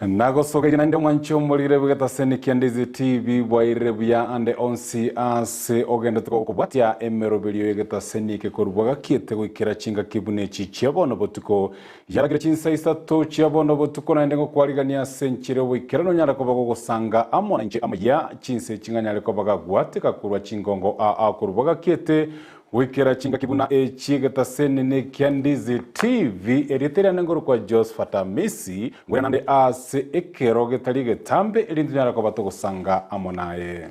Nagosogeria naende omwanche omorire bw'egetaseni kia Ndizi TV bwairire buya ande onsi ase ogendete gokobwatia emeroberio y'egetaseni eke korwa gakiete goikera chingaki buna echi chia bono botuko. Yaragire chinsa isato chia bono botuko naende ngokwarigania ase enchera y'oboikeranu onyare koba gogosanga amo nainche amaya chinsa echi ng'anyare koba gagwateka korwa chingongo aa korwa gakiete Goikera chingaki buna echi egetaseni nekia Ndizi TV, erieta eriane nkorokwa Josphat Amisi, ngoya nande ase ekero getari egetambe erinde tonyare koba togosanga amo naye.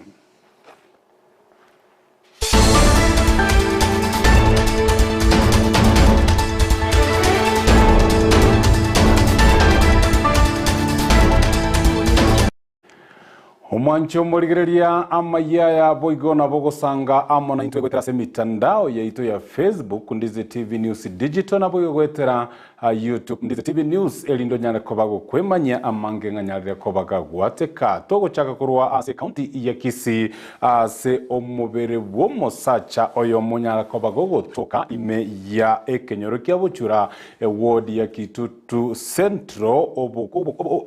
Omwanche omorigereria amayia aya boigo nabo ogosanga amo naintwe goetera ase emitandao yaito ya Facebook, Ndizi TV News Digital naboigo goetera YouTube, Ndizi TV News erinde onyare koba gokwemanyia amange ng'anyarire koba gagwateka. Togochaka korwa ase ekaunti ya Kisii ase omobere bw'omosacha oyomo onyare koba gogotoka ime ya ekenyoro kia Bochura eward ya Kitutu Central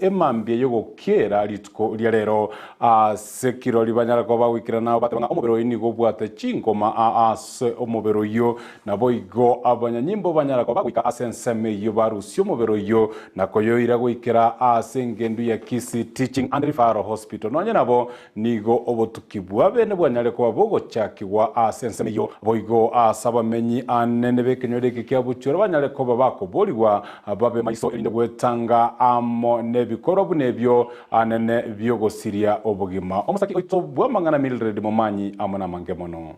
emambia y'ogokiera rituko ria rero ase kirori banyare koba bagoikerana bateba ng'a omobere oyo nigo obwate chingoma ase omobere oyio naboigo abanyanyimbo banyara koba bagoika ase ensemo eyio barusie omobere oyio na koyoira goikera ase engendu ya Kisii Teaching and Referral Hospital nonye nabo Nigo obotuki bw'abeene bwanyare koba bogochakigwa ase ensemo eyio, boigo ase abamenyi anene b'ekenyoro eke kia bochwera banyare koba bakoborigwa babe maiso erinde gwetanga amo nebikorwa buna ebio anene bi'ogosiria obogima. Omosaki oito bw'amang'ana Mildred Momanyi amo namange mono.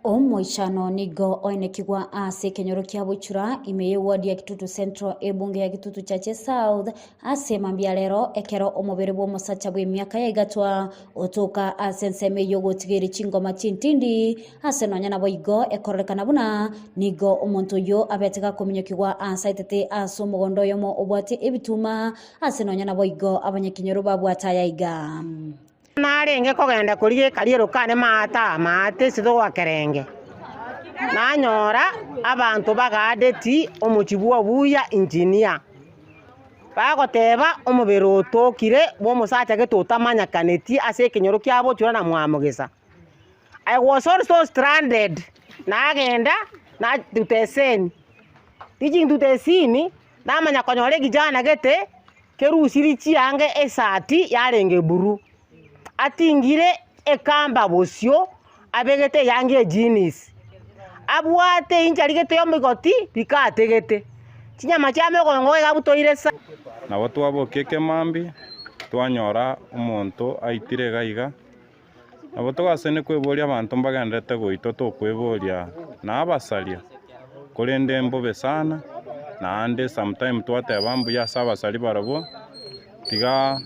Omoichano nigo oenekigwa ase ekenyoro kia Buchura ime y'eward ya Kitutu Central ebunge ya Kitutu Chache South ase mambia rero ekero omobere bw'omosacha bw'emiaka ya igatwa otoka ase ensemo eyio ogotigeria chingoma chintindi ase nonya naboigo ekororekana buna nigo omonto oyio abete gakominyokigwa ase aetete ase omogondo oyomo obwate ebituma ase nonya naboigo abanyakenyoro babwate aya iga. Narenge kogenda korigia ekariero kane maate aa maate ase togoakerenge, nanyora abanto bagaadeti omochie bw'obuya engineer, bagoteba omobere otokire bw'omosacha gete otamanyekaneti ase ekenyoro kia bochura na mwamogesa. I was also stranded, nagenda na to the scene, reaching to the scene, namanya konyora ekijana gete. Kerusirie chianga esati yarenge buru, atingire ekamba bosio, abegete eyanga ejeans, abwate inchari gete y'omogoti bikategete, chinyama chia mogongo iga abutoire sa. Nabo twabokia ekemambia, twanyora omonto aitire iga iga, nabo togasene kweboria abanto mbagenderete goitwa tokweboria na abasaria, korende mbobe sana, naende sometime twateba mbuya ase abasaria barabwo, tiga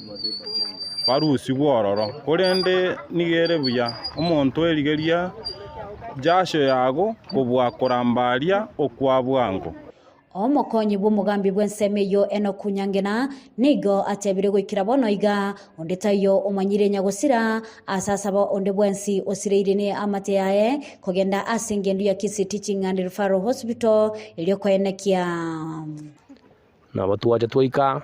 barusigwe ororo. Korende nigo ere buya, omonto erigeria jasho yago kobua koramba aria okwa bwango. Omokonyi bw'omogambi bw'ensemo eyio Enoku Nyangena nigo atebire goikera bono iga, onde taiyo omanyire nyagosira, ase asaba onde bwensi osireire ne amate yaye kogenda ase engendu ya Kisii Teaching and Referral Hospital erio koenekia. Nabo twacha twaika,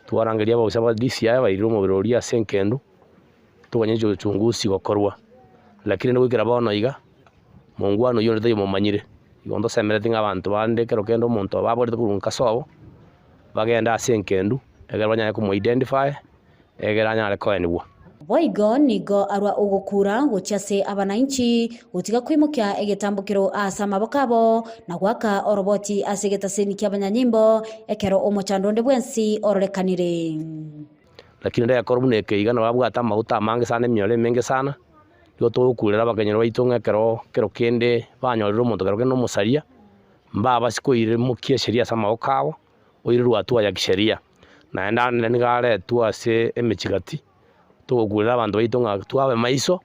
twarangeria abaofisa ba DCI bairire omobere oria ase engendu, toganye uchunguzi gokorwa. Lakini goikera bono iga, mongwana oyio onde taiyo omomanyire. Igo ntosemereti ng'a abanto bande ekero kende omonto obo aborete korwa nka sobo, bagende ase engendu, ekero banyare komo identify, egere anyare koenigwa. Boigo nigo arwa ogokura gochia ase abanainchi, gotiga koimokia egetambokero ase amaboko abo, na goaka oroboti ase egetaseni ki'abanyanyimbo, ekero omochando onde bwensi ororekanire. Lakini ndekore buna eke iga nabo abwate amaguta amange sana emioro emenge sana, Nigo togokurera abakenyoro baito ng'a ekero kero kende banyorire omonto kero kende omosaria, mbabase koimokia esheria ase amaboko abo, oirerwe hatua ya kisheria. Naende ande nigo aretwe ase emechie gati, togokurera abanto baito ng'a twabe maiso,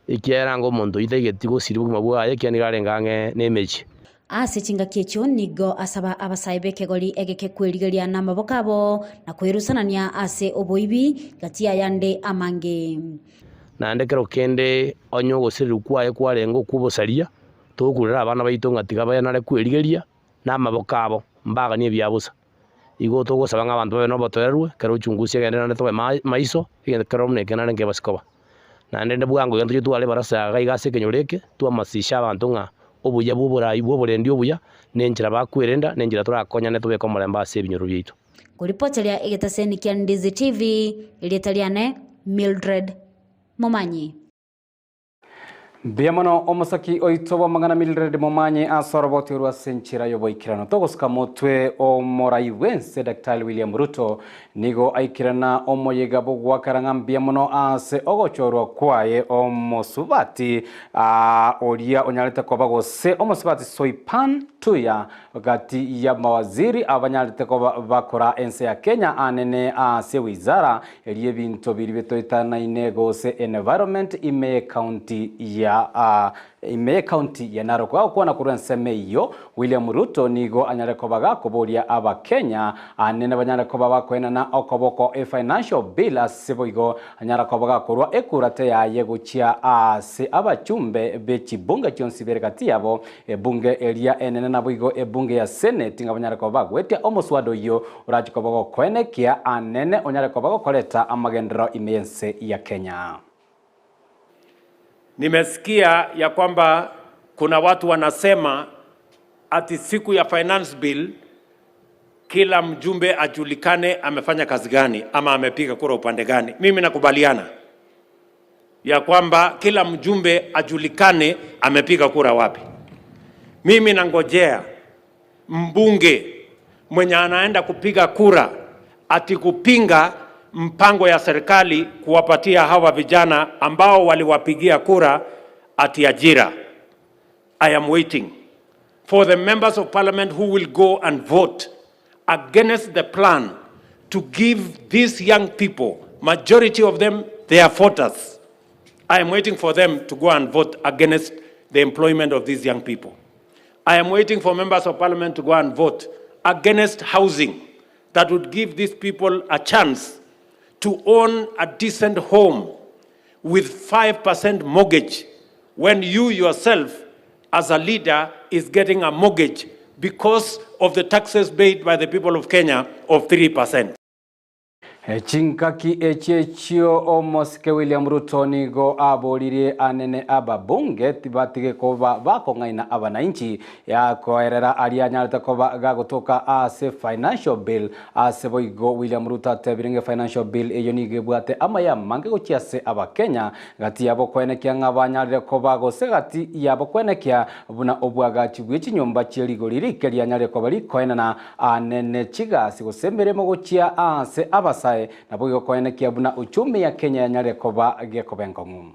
ekiagera anga omonto oyio taigeti gosiria obogima bwaye ekiagera nigo arenge ang'e na emechie. Ase chingaki echio nigo asaba abasae b'ekegori egeke kwerigeria namaboko abo, na kwerusanania ase oboibi, gati y'ayande amange. Naende ekero kende onye ogosererwa kwaye kwarenge okw'obosaria, togokurera abana baito ng'a tiga bayanare kwerigeria namaboko abo, mbaganie ebia bosa. Igo togosaba ng'a abanto babe na obotoereru, ekero uchunguzi egende naende tobe maiso, egento kero buna eke naende nkebasi koba. Naende inde bwango iga ntoche tware ebarasa iga iga ase ekenyoro eke, twamasishe abanto ng'a obuya bwa oborai bwa oborendi obuya, na enchera bakwerenda, na enchera torakonyane tobeke omorembe ase ebinyoro biaito. Koripoteria egetaseni kia Ndizi TV, erieta riane Mildred Momanyi. Mbuya mono omosaki oito bw'amang'ana Mildred Momanyi ase oroboti orwo ase enchera y'oboikeranu. Togosuka motwe omorai bw'ense Daktari William Ruto nigo aikerana omoyega bw'ogoakera ng'a mbuya mono ase ogochorwa kwaye omosubati oria onyarete koba gose omosubati Soipan Tuya Gati y'amawaziri abanyarete koba bakora ense ya Kenya anene ase wizara eria ebinto biria bitoetanaine gose environment ime y'ecounty ya ime y'ecounty ya Narok. Gagokwana korwa ensemo eyio, William Ruto nigo anyare koba gakoboria abakenya anene banyare koba bakoenana okoboko efinancial bill ase boigo anyara koba gakorwa ekurate yaye gochia ase abachumbe be chibunge chionsi bere gati yabo Ebunge eria enene naboigo ebunge ya Senate ng'a banyare koba bagwetia omoswada oyio orache koba gokoenekia anene onyare koba gokoreta amagenderero ime y'ense ya Kenya. Nimesikia ya kwamba kuna watu wanasema ati siku ya finance bill kila mjumbe ajulikane amefanya kazi gani ama amepiga kura upande gani. Mimi nakubaliana ya kwamba kila mjumbe ajulikane amepiga kura wapi. Mimi nangojea mbunge mwenye anaenda kupiga kura ati kupinga mpango ya serikali kuwapatia hawa vijana ambao waliwapigia kura ati ajira. I am waiting for the members of parliament who will go and vote against the plan to give these young people, majority of them, they are voters. I am waiting for them to go and vote against the employment of these young people. I am waiting for members of parliament to go and vote against housing that would give these people a chance to own a decent home with 5% mortgage when you yourself as a leader is getting a mortgage because of the taxes paid by the people of Kenya of 3%. Chingaki echi echio omosike William Ruto nigo aboririe anene ababunge tibatige koba bakong'aina abanainchi yakoerera aria anyarete koba gagotoka ase financial bill ase boigo William Ruto atebire ng'a financial bill eyo nigo ebwate amaya amange gochia ase abakenya gati yabo koenekia ng'a banyarire koba gose gati yabo koenekia buna obwagachi bwe chinyomba chie rigori rike rianyarire koba rikoenana anene chigasi gose emeremo gochia ase abasae naboigo koenekia buna uchumi ya Kenya yanyarire koba gekoba enkong'u.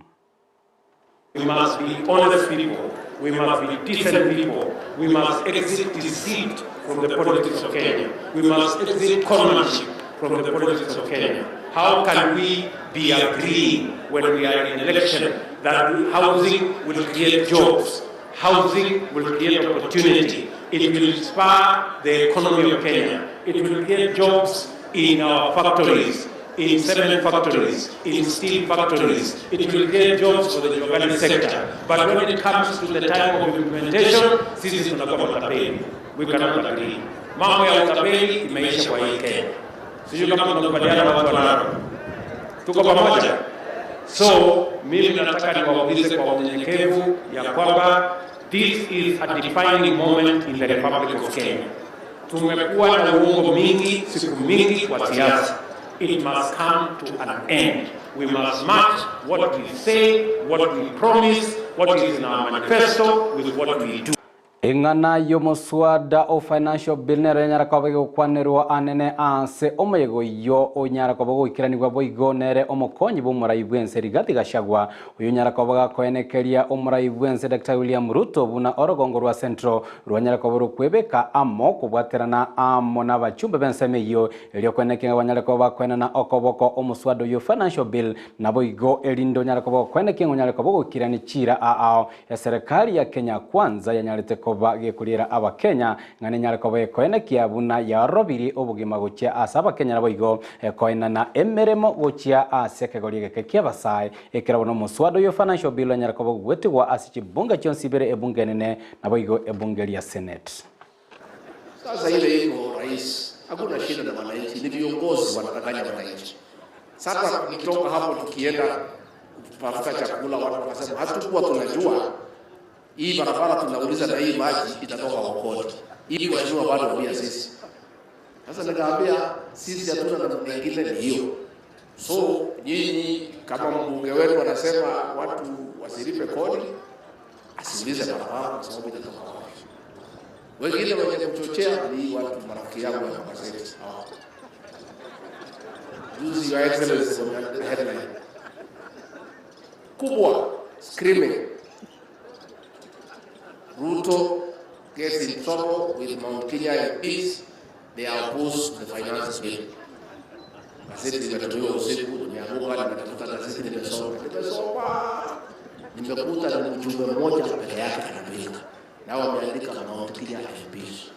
We must be honest people. We must be decent people. We must exit deceit from the politics of Kenya. We must exit conmanship from the politics of Kenya. How can we be agreeing when we are in election that housing will create jobs, housing will create opportunity, it will spur the economy of Kenya, it will create jobs in our factories, in cement factories, in steel factories. It will create jobs for the Jua sector. But when it comes to the time of implementation, sisi tunakuwa matapeli. We cannot agree. Mambo ya utapeli imeisha kwa hii Kenya. Sijui kama tunakubaliana watu wa Narok. Tuko pamoja? So mimi nataka niwaulize kwa unyenyekevu ya kwamba this is a defining moment in the Republic of Kenya. Tumekuwa na uongo mingi siku mingi kwa siasa. It must come to an end. We must match what we say, what we promise, what is in our manifesto with what we do. Eng'ana y'omoswada o financial bill nero yanyara koba egokwanerwa anene ase omoyega oyio onyara koba goikeranigwa boigo nere omokonyi bw'omorai bw'ense Rigathi Gachagua oyo onyara koba gakoenekeria omorai bw'ense Dr. William Ruto buna orogongo rwa Central rwanyara koba rokwebeka amo kobwaterana amo na abachumbe b'ensemo eyio erio koenekia ng'a banyare koba bakoenana okoboko omoswada oyio financial bill naboigo erinde onyare koba gokoenekia ng'a onyare koba goikirania chiira ao Eserekari ya Kenya Kwanza yanyarete koba gekoriera Abakenya ng'a nenyare koba gekoenekia buna yaorobirie obogima gochia ase Abakenya naboigo koenana emeremo gochia ase ekegori egeke ki'abasae ekero bono omoswada oyo Financial Bill onyare koba ogwetigwa ase chibunge chionsi ibere ebunge enene naboigo ebunge ria Senate. Sasa ile iko rais. Hakuna shida na wananchi, ni viongozi wanadanganya wananchi. Sasa nikitoka hapo tukienda kutafuta chakula, watu wakasema hatukuwa tunajua hii barabara tunauliza na hii maji itatoka Wokoti. Hii mheshimiwa bado ambia sisi. Sasa nikaambia sisi hatuna namna nyingine ni hiyo. So nyinyi kama mbunge wenu anasema watu wasilipe kodi, asiulize barabara kwa sababu itatoka wapi. Wengine wenye kuchochea ni watu marafiki yangu ya magazeti hawako. Juzi Your Excellency wameandika headline kubwa screaming Ruto gets in trouble with Mount Kenya MPs, they are opposed to the finance bill. Gazeti limetumiwa usiku, nimeamuka, nimetafuta gazeti, nimesoma, nimesoma, nimekuta ni mjumbe mmoja peke yake anapinga, na wameandika Mount Kenya MPs.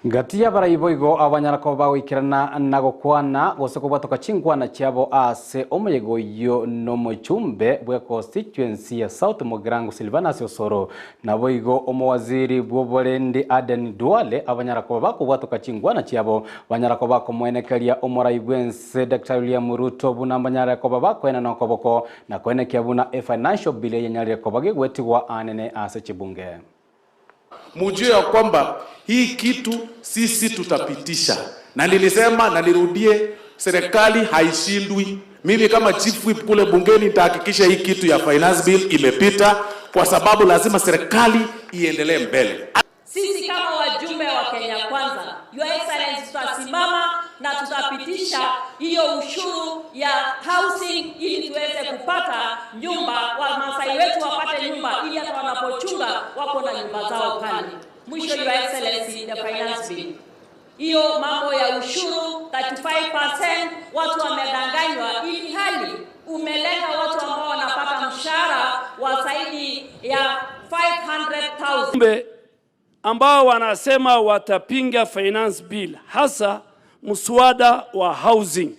Ngati ya baraibo igo abanyarako bagoikerana na gokwana gose kobwatoka chingwana chiabo ase omoyego oyo nomochumbe bwa constituency ya South Mugirango Silvanus Osoro nabo igo omowaziri bw'oborendi Aden Duale abanyarako bakobwatoka chingwana chiabo banyarako bakomwenekeria omorai bwense Dr. William Ruto buna banyarako bakoena nokoboko na kwenekia buna e financial bill yenyarire koba gigwetigwa anene ase chibunge. Mujue ya kwamba hii kitu sisi tutapitisha, na nilisema na nirudie, serikali haishindwi. Mimi kama chief whip kule bungeni nitahakikisha hii kitu ya finance bill imepita, kwa sababu lazima serikali iendelee mbele. Sisi kama wajumbe wa Kenya Kwanza, Your Excellency, tutasimama na tutapitisha hiyo ushuru ya housing ili tuweze kupata nyumba, Wamasai wetu wapate nyumba ili hata wanapochunga wako na nyumba zao pale. Mwisho, Your Excellency, the finance bill. Hiyo mambo ya ushuru 35% watu wamedanganywa, ili hali umelenga watu ambao wanapata mshahara wa zaidi ya 500,000. Kumbe ambao wanasema watapinga finance bill, hasa mswada wa housing.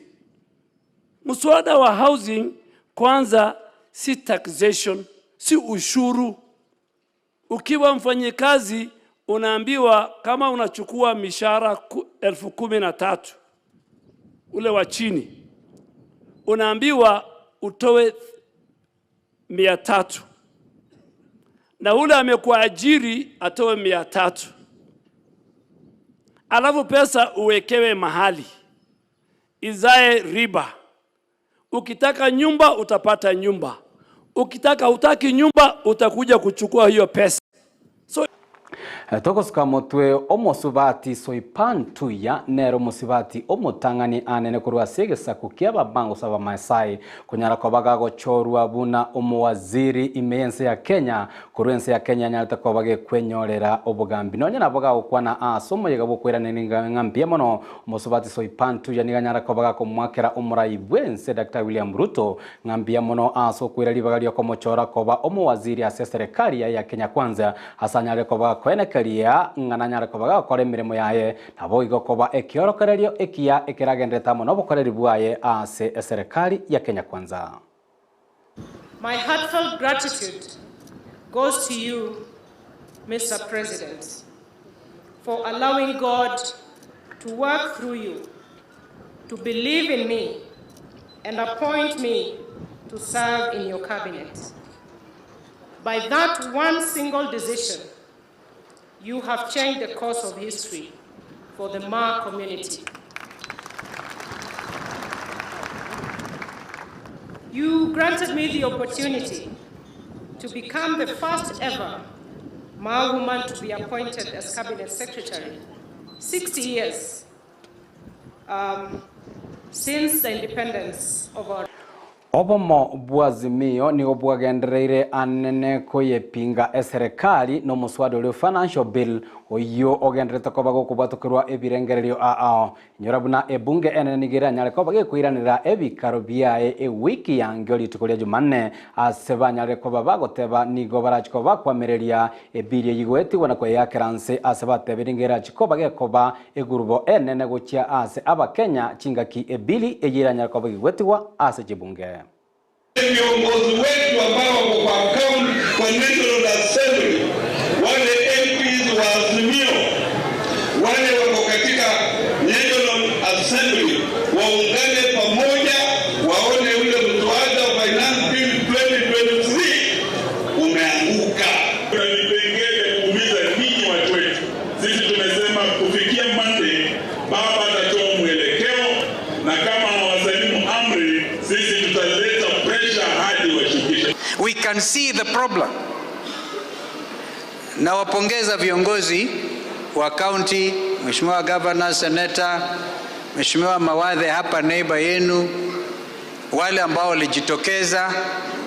Mswada wa housing kwanza si taxation, si ushuru. Ukiwa mfanyikazi unaambiwa kama unachukua mishahara 13,000 ule wa chini, unaambiwa utoe 300 na ule amekuajiri atoe 300, alafu pesa uwekewe mahali izae riba. Ukitaka nyumba utapata nyumba, ukitaka hutaki nyumba utakuja kuchukua hiyo pesa. So togosuka motwe omosubati Soipan Tuya nero mosibati omotang'ani anene korwa ase egesaku kia ababango Abamasai konyara koba gagochorwa buna omowaziri ime ense ya Kenya korwa ense ya Kenya anyarete koba gekwenyorera obogambi nonya nabo gagokwana ase omoyega bwokoiraneri ng'a mono omosubati Soipan Tuya niga anyara koba gakomwakera omorai bwense Dr. William Ruto ng'a mono ase okoira ribaga riokomochora koba omowaziri ase serikali ya Kenya Kwanza ase anyare koba gakoenekeria ng'ana anyare koba gagokora emirimo yaye nabo igo koba ekiorokererio ekiya ekeragenderete amo nobokoreri bwaye ase eserikali ya Kenya Kwanza. My heartfelt gratitude goes to you, Mr. President, for allowing God to work through you, to believe in me, and appoint me to serve in your cabinet. By that one single decision, you have changed the course of history for the Ma community. You granted me the opportunity to become the first ever Ma woman to be appointed as cabinet secretary, 60 years since the independence of our Obomo bwazimio nigo bwagendereire anene koyepinga eserikali nomuswada oria financial bill oyo ogenderete koba gokobwatokerwa ebirengererio ao inyora buna ebunge enene nigo eranyare koba gekoiranera ebikaro biaye ewiki yange rituko ria Jumanne ase banyare koba bagoteba nigo barachi koba bakwamereria ebiria yigoetigwa na kweyakera nse ase batebire nigo erachi koba gekoba egurubo enene gochia ase abakenya chingaki ebili eyeranyare koba gigwetigwa ase chibunge. Viongozi wetu ambao wako kwa kaunti, kwa National Assembly, wale MPs wa Azimio, wale wako katika problem. Nawapongeza viongozi wa county, Mheshimiwa Governor, Senator, Mheshimiwa Mawathe hapa neighbor yenu, wale ambao walijitokeza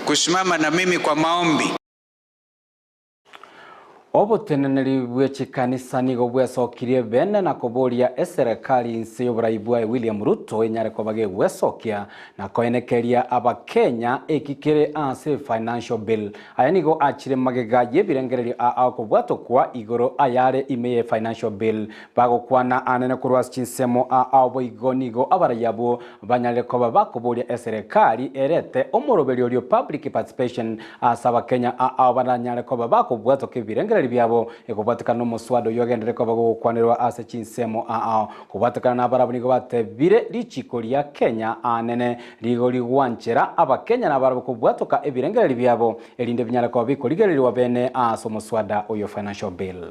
kusimama na mimi kwa maombi. Oboteneneri bwe chikanisa nigo bwesokirie bene na koboria eserekari inse y'oborai bwaye William Ruto enyare koba gegwesokia na koenekeria Abakenya eki kere ase Financial Bill. Aya nigo achire magega y'ebirengererio aa okobwatokwa igoro ayare ime ye Financial Bill. Bagokwana anene korwa ase chinsemo aa boigo nigo abarai abwo banyarire koba bakoboria eserekari erete omoroberio orio public participation ase Abakenya aa baranyare koba bakobwatoka ebirengererio biabo ekobwatekana nomoswada oyio ogenderere koba gogokwanerwa ase chinsemo aa. Kobwatekana nabarabwo nigo batebire richiko ria Kenya anene rigo rigwanchera Abakenya nabarabwo kobwatoka ebirengererio biabo erinde binyare koba bikorigererigwa bene ase omoswada oyo Financial Bill.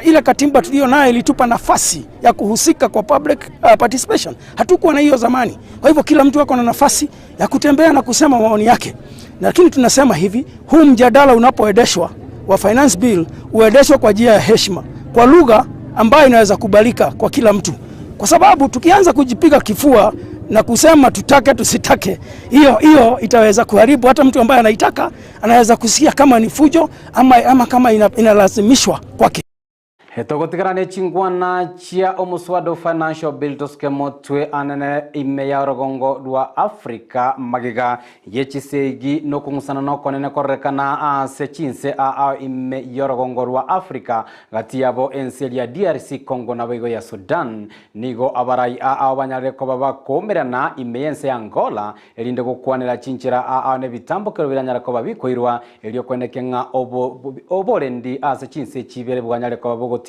Ile katiba tuliyo nayo ilitupa nafasi ya kuhusika kwa public participation. Hatukuwa na hiyo zamani. Kwa hivyo kila mtu ako na nafasi ya kutembea na kusema maoni yake, lakini tunasema hivi, huu mjadala unapoendeshwa wa finance bill uendeshwe kwa njia ya heshima, kwa lugha ambayo inaweza kubalika kwa kila mtu, kwa sababu tukianza kujipiga kifua na kusema tutake tusitake, hiyo hiyo itaweza kuharibu. Hata mtu ambaye anaitaka anaweza kusikia kama ni fujo ama kama inalazimishwa kwake. Togotigana ne chingwana chia omuswada financial bill tosuke motwe anene ime ya orogongo rwa Africa magega ye chisegi nokong'usana nokonene korekana ase chinse aa ime ya orogongo rwa Africa gati yabo ense ya DRC Congo nabo igo ya Sudan nigo abarai aa banyarire koba bakomerana ime y'ense ya Angola erinde gokwanera chinchera aa nebitambokero biranyara koba bikoirwa erio kweneke ng'a oborendi ase chinse chibere bwanyare koba bogoting'wa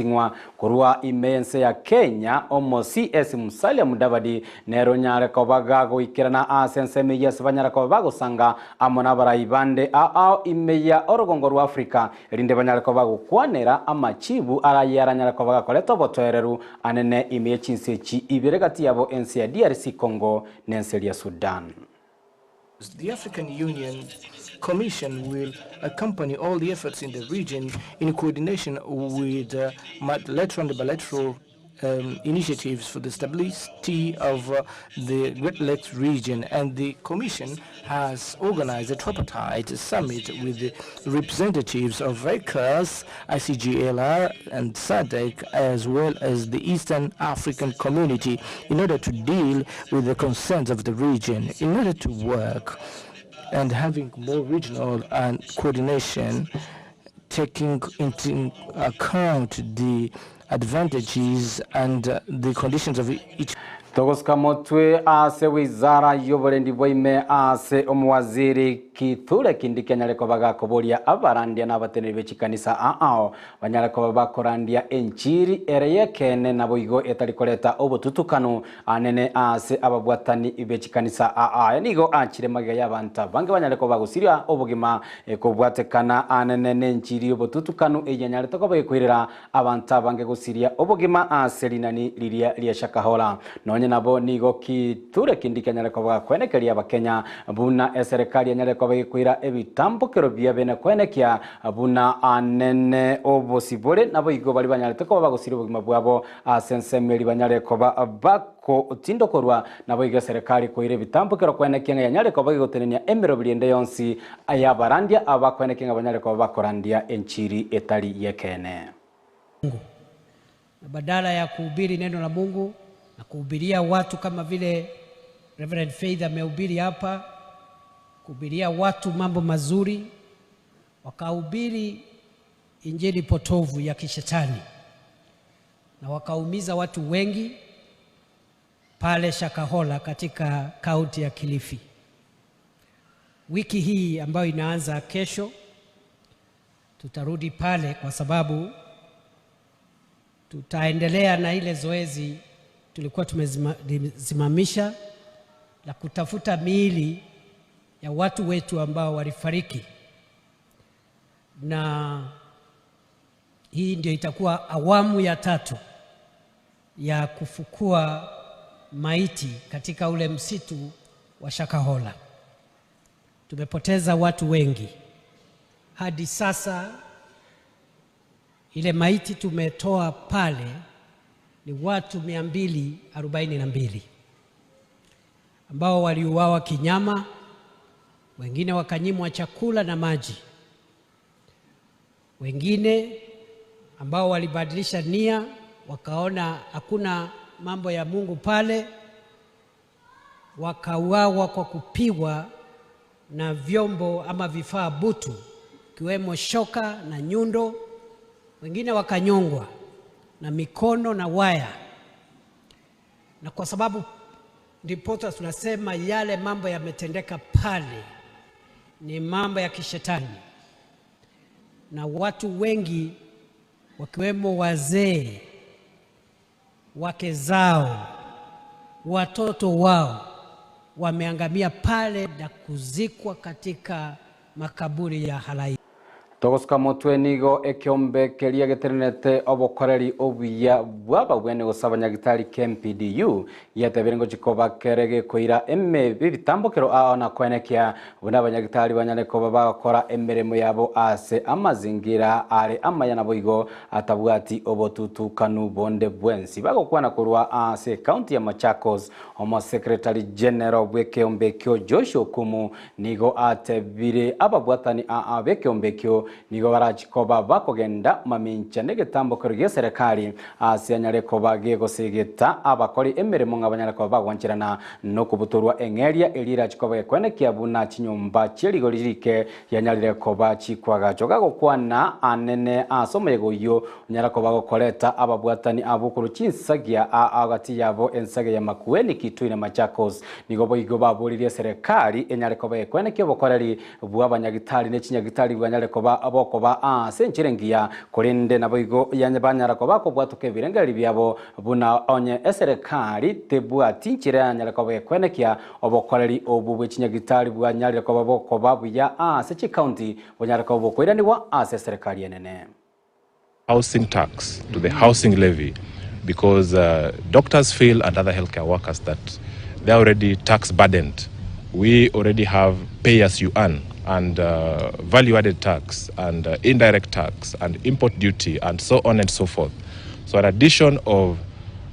korwa ime y'ense ya Kenya omo CS Musalia Mudavadi nero nyare koba gagoikerana ase ensemo eyio ase banyara koba bagosanga amo n'abarai bande aa ime ya orogongo rwa Africa erinde banyare koba gokwanera amachibu araye aranyare koba gakoreta obotoereru anene ime y'echinse echi ibere gati yabo ense ya DRC Congo n'ense ya Sudan. The African Union Commission will accompany all the efforts in the region in coordination with multilateral and bilateral initiatives for the stability of the Great Lakes region. And the Commission has organized a tripartite summit with the representatives of ECOWAS, ICGLR and SADC, as well as the Eastern African Community, in order to deal with the concerns of the region, in order to work and having more regional and coordination, taking into account the advantages and the conditions of each. Togosuka motwe ase wizara y'oborendi bwaime ase omuwaziri Kithure Kindiki anyare koba gakoboria abarandia n'abateneri b'echikanisa aao banyare koba bakorandia enchiri ere yekene nabo igo etari koreta obotutukanu anene ase ababwatani b'echikanisa aa nigo achire magega y'abanto abange banyare koba gosiria obogima ekobwatekana anene n'enchiri obotutukanu eyanyarete koba ekoirera abantu abange gosiria obogima ase rinani riria ria Shakahola. Nonye nabo nigo Kithure Kindiki anyare koba gakwenekeria abakenya buna eserikali anyare koba gekoira ebitambokero bia bene kwenekia buna anene obosibore nabo igo bari banyarete koba bagosiria obogima bwabo ase ensemo eri banyare koba bakotindokorwa nabo igo eserikali koira ebitambokero kwenekia ng'a yanyare koba gegotenenia emeroberi ende yonsi ayabarandia abakwenekia ng'a banyare koba bakorandia enchiri etari yekene. Mungu. Na badala ya kuhubiri neno la Mungu na kuhubiria watu kama vile Reverend Faith amehubiri hapa, kuhubiria watu mambo mazuri, wakahubiri injili potovu ya kishetani na wakaumiza watu wengi pale Shakahola katika kaunti ya Kilifi. Wiki hii ambayo inaanza kesho tutarudi pale kwa sababu tutaendelea na ile zoezi tulikuwa tumesimamisha la kutafuta miili ya watu wetu ambao walifariki, na hii ndio itakuwa awamu ya tatu ya kufukua maiti katika ule msitu wa Shakahola. Tumepoteza watu wengi. Hadi sasa ile maiti tumetoa pale ni watu 242 ambao waliuawa kinyama, wengine wakanyimwa chakula na maji, wengine ambao walibadilisha nia wakaona hakuna mambo ya Mungu pale, wakauawa kwa kupigwa na vyombo ama vifaa butu ikiwemo shoka na nyundo, wengine wakanyongwa na mikono na waya. Na kwa sababu ndiposa tunasema yale mambo yametendeka pale ni mambo ya kishetani, na watu wengi wakiwemo wazee, wake zao, watoto wao wameangamia pale na kuzikwa katika makaburi ya halaiki. Togosuka motwe nigo ekiombe keria geterenete obokoreri obuya bw'ababwene gose abanyagitari KMPDU giatebire ngo chikoba kere gekoira eme ebitambokero ao na koenekia buna abanyagitari banyare koba bagokora emeremo yabo ase amazingira are amaya naboigo atabwati obotutukanu bonde bwensi. Bagokwana korwa ase county ya Machakos, omo secretary general bw'ekeombe ekio Joshua Okumu nigo atebire ababwatani aa b'ekeombe ekio nigo barachikoba bakogenda mamincha n'egetambokero gia serikali ase anyare koba gegosegeta abakori emeremo ng'a banyare koba bagwancherana nokobutorwa eng'eria eria erachikoba gekwenekia buna chinyomba chia rigori rike yanyarire koba chikwagacho. Gagokwana anene ase omoyega oyio onyara koba gokoreta ababwatani abwo chinsagia agati yabo ensagia ya Makueni Kitui na Machakos nigo boigo baboririe serikali enyare koba gekwenekia obokoreri bwa abanyagitari na chinyagitari bwanyare koba bokoba ase enchera engiya korende naboigo banyara koba kobwatoka ebirengereri biabo buna onye eserikali tebwati nchera yanyare koba gekwenekia obokoreri obu bwa chinyagitari bwanyarire koba bokoba buya ase chikaunti bonyare koba bokoiraniwa ase eserikali enene. Housing tax to the housing levy, because doctors feel and other healthcare workers that they're already tax burdened. We already have pay as you earn and value added tax and indirect tax and import duty and so on and so forth. So an addition of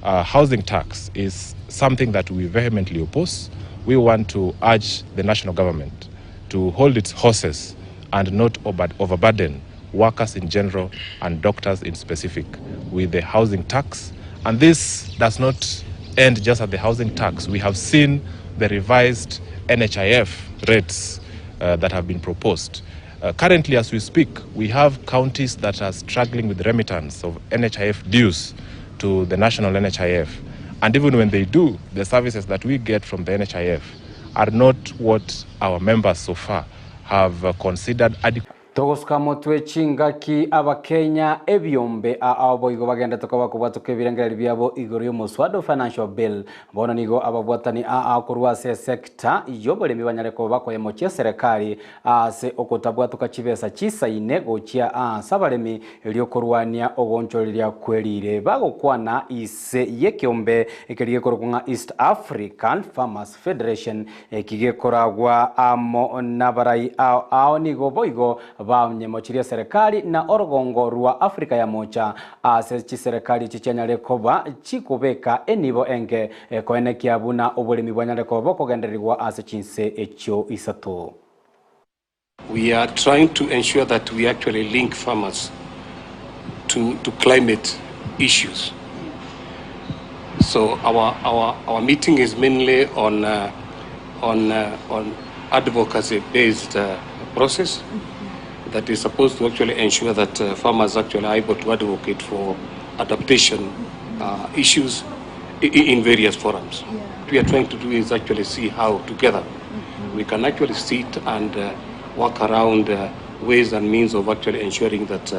housing tax is something that we vehemently oppose. We want to urge the national government to hold its horses and not overburden workers in general and doctors in specific with the housing tax. And this does not end just at the housing tax. We have seen the revised NHIF rates that have been proposed. Currently, as we speak, we have counties that are struggling with remittance of NHIF dues to the national NHIF. And even when they do, the services that we get from the NHIF are not what our members so far have considered adequate. Togosuka motwe chingaki abakenya ebiombe aboigo bagenda tokoba kobwatoka ebirengereri biabo igoro y'omoswado financial bill. Bono nigo ababwatani akorwa ase sector y'oboremi banyare koba bakoyemochia serikali ase okotabwatoka chibesa chisaine gochia ase abaremi eriokorwania ogonchoreria kwerire. Bagokwana ise y'ekiombe ekeri gekorokwa ng'a East African Farmers Federation ekigekoragwa amo nabarai ao, ao nigo boigo banyemochirie serikali na orugongo rwa Afrika ya mocha ase chiserikali chichianyare koba chikobeka enibo enge koenekia buna oboremi bwanyare koba bokogendererwa ase chinse echio isato. We are trying to ensure that we actually link farmers to climate issues. So our meeting is mainly on advocacy-based process that is supposed to actually ensure that farmers actually are able to advocate for adaptation issues in various forums. What we are trying to do is actually see how together we can actually sit and work around ways and means of actually ensuring that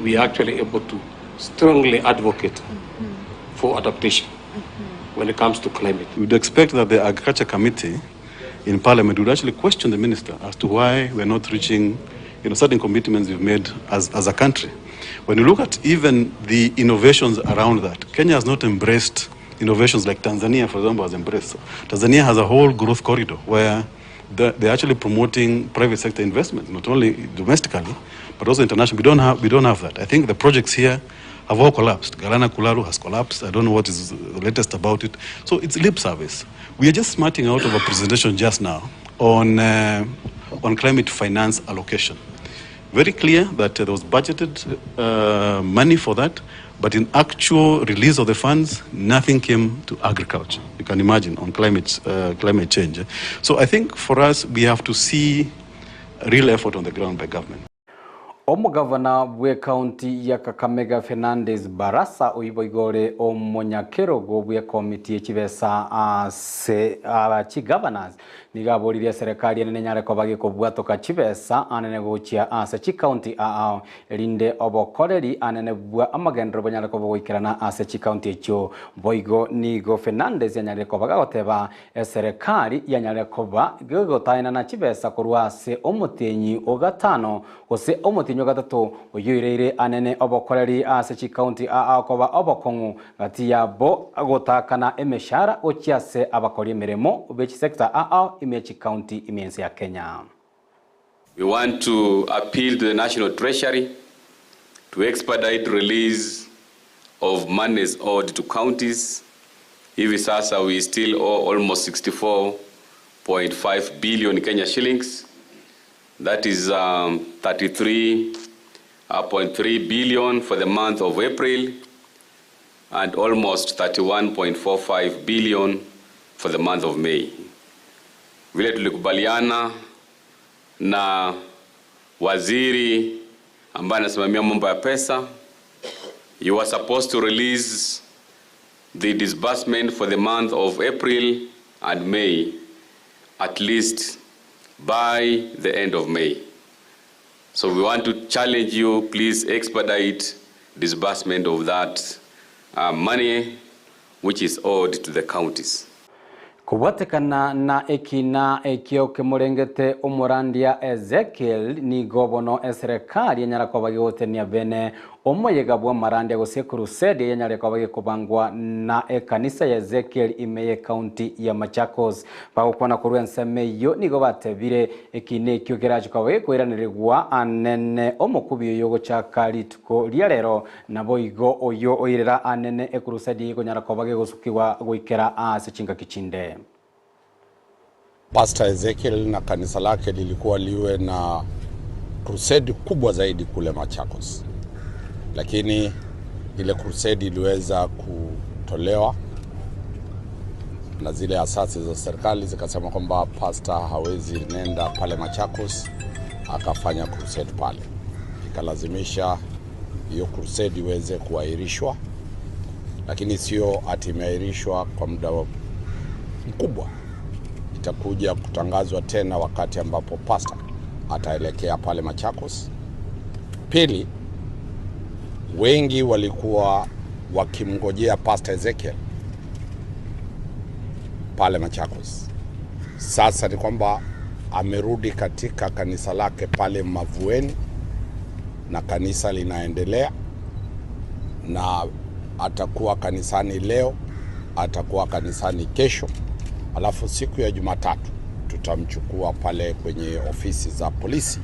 we are actually able to strongly advocate for adaptation when it comes to climate. We would expect that the Agriculture Committee in Parliament would actually question the minister as to why we're not reaching certain commitments we've made as a country. When you look at even the innovations around that, Kenya has not embraced innovations like Tanzania, for example, has embraced. Tanzania has a whole growth corridor where They're actually promoting private sector investments, not only domestically, but also internationally. We don't have, we don't have that. I think the projects here have all collapsed. Galana Kulalu has collapsed. I don't know what is the latest about it. So it's lip service. We are just smarting out of a presentation just now on, uh, on climate finance allocation. Very clear that uh, there was budgeted uh, money for that, but in actual release of the funds, nothing came to agriculture. You can imagine on climate, uh, climate change. So I think for us, we have to see real effort on the ground by government. Omogavana bw'ekaunti ya Kakamega Fernandes Barasa oyio boigo ore omonyakerogo bw'ekomiti ye chibesa ase chigovernors nigo aboririe eserekari enene enyare koba gekobwatoka chibesa anene gochia ase chikaunti ao erinde obokoreri anene bwa amagenderero bonyare koba goikerana ase chikaunti echio. Boigo nigo Fernandes yanyarire koba gagoteba eserekari yanyarire koba gegotaenana chibesa korwa ase omotienyi o gatano gose omotienyi o gatato oyio oireire anene obokoreri ase chikaunti ao koba obokong'u gati yabo gotakana emeshahara gochia ase abakori emeremo be chisector ao ime chikaunti ime ense ya Kenya. We want to appeal to the National Treasury to expedite release of monies owed to counties. Hivi sasa we still owe almost 64.5 billion Kenya shillings. That is um, 33.3 billion for the month of April and almost 31.45 billion for the month of May. Vile tulikubaliana na waziri ambaye anasimamia mambo ya pesa, you are supposed to release the disbursement for the month of April and May at least by the end of May. So we want to challenge you, please expedite disbursement of that uh, money which is owed to the counties. Kobwatekana na ekina ekio kemorengete omorandia Ezekiel nigo bono eserekari enyara koba gegotenia bene omoyega bwa amarandia gose crusade enyare koba gekobangwa na ekanisa ya Ezekiel ime ye county ya Machakos. Bagokwana korwa ensemo eyio nigo batebire ekina ekio kerache koba gekoiranerigwa anene omokubi oyo ogochaka rituko ria rero naboigo oyo oirera anene ecrusade ekonyara koba gegosukigwa goikera ase chingaki chinde. Pastor Ezekiel na kanisa lake lilikuwa liwe na crusade kubwa zaidi kule Machakos, lakini ile crusade iliweza kutolewa na zile asasi za serikali zikasema kwamba pastor hawezi nenda pale Machakos akafanya crusade pale, ikalazimisha hiyo crusade iweze kuahirishwa, lakini sio ati imeahirishwa kwa muda mkubwa. Itakuja kutangazwa tena wakati ambapo pastor ataelekea pale Machakos. Pili, wengi walikuwa wakimngojea Pastor Ezekiel pale Machakos. Sasa ni kwamba amerudi katika kanisa lake pale Mavueni na kanisa linaendelea na atakuwa kanisani leo, atakuwa kanisani kesho, alafu siku ya Jumatatu tutamchukua pale kwenye ofisi za polisi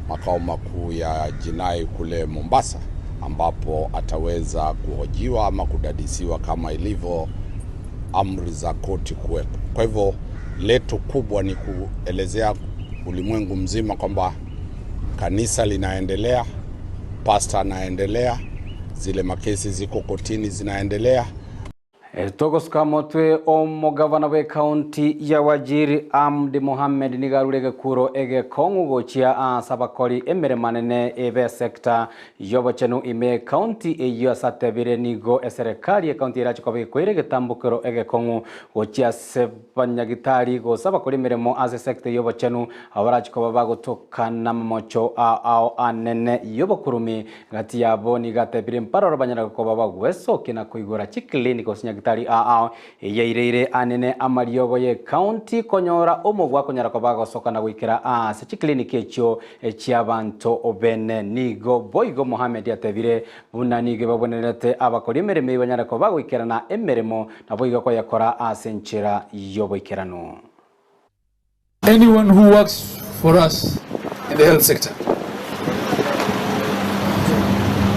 makao makuu ya jinai kule Mombasa, ambapo ataweza kuhojiwa ama kudadisiwa kama ilivyo amri za koti kuwepo. Kwa hivyo letu kubwa ni kuelezea ulimwengu mzima kwamba kanisa linaendelea, pasta anaendelea, zile makesi ziko kotini zinaendelea. Togosuka motwe omogavana bwe county ya Wajir Amdi Mohamed nigo arure egekuro egekong'u gochia ase abakori emeremo anene ebe sector y'obochenu ime county eyio ase atebire nigo eserekari ecounty erache koba gekoira egetambokero egekong'u gochia ase banyagitari gose abakori emeremo ase sector y'obochenu abo barache koba bagotokana amamocho ao anene y'obokurumi gati yabo nigo atebire mparoro banyara koba bagwesokia na koigora chiclinic gose nyagitari ao eyaireire anene amariogo ye county konyora omogwa konyara koba gosoka na goikera ase chiclinic echio chiabanto obene nigo boigo Mohamed atebire buna nigo babwenerete abakori emeremo banyara koba goikerana emeremo nabo igo koyakora ase enchera y'oboikeranu. Anyone who works for us in the health sector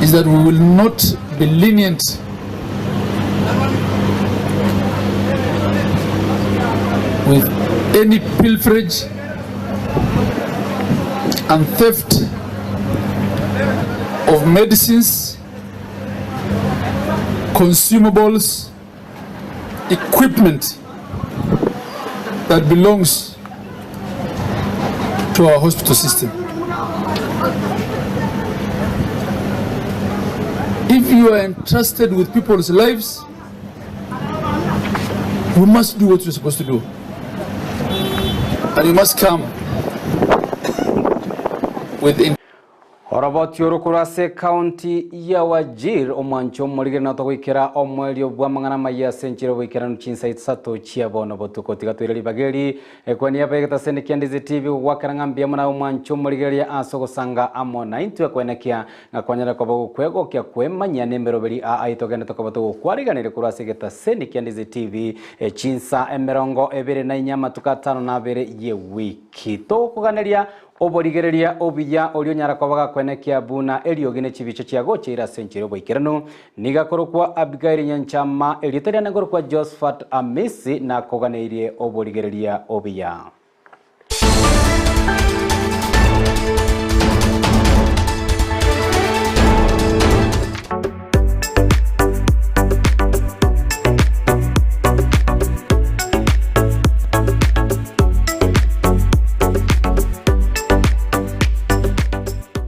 is that we will not be lenient with any pilferage and theft of medicines, consumables, equipment that belongs to our hospital system. If you are entrusted with people's lives, you must do what you're supposed to do. And you must come with Oroboti oro korwa ase ekaunti ya Wajir, omwancho omorigeri na togoikera omoerio bw'amang'ana amaya ase enchera oboikeranu chinsa isato chia bono botuko. Tiga toire ribaga eri ekweni yaba egetaseni kia Ndizi TV gogwakera ng'a mbuya mono aye omwancho omorigereria ase ogosanga amo naintwe kwenekia ng'a kwanyare koba gokwegokia kwemanyia nemeroberi aa aye togende tokoba togokwariganeria korwa ase egetaseni kia Ndizi TV chinsa emerongo ebere na inya amatuko atano na abere y'ewiki. Togokoganeria Oborigereria obuya oria onyara koba gakwenekia buna eriogi ne chibicha chia gocha ire ase enchera y'oboikeranu. Nigo akorokwa Abigaili Nyanchama, erieta riane nkorokwa Josphat Amisi, nakoganeirie oborigereria obuya.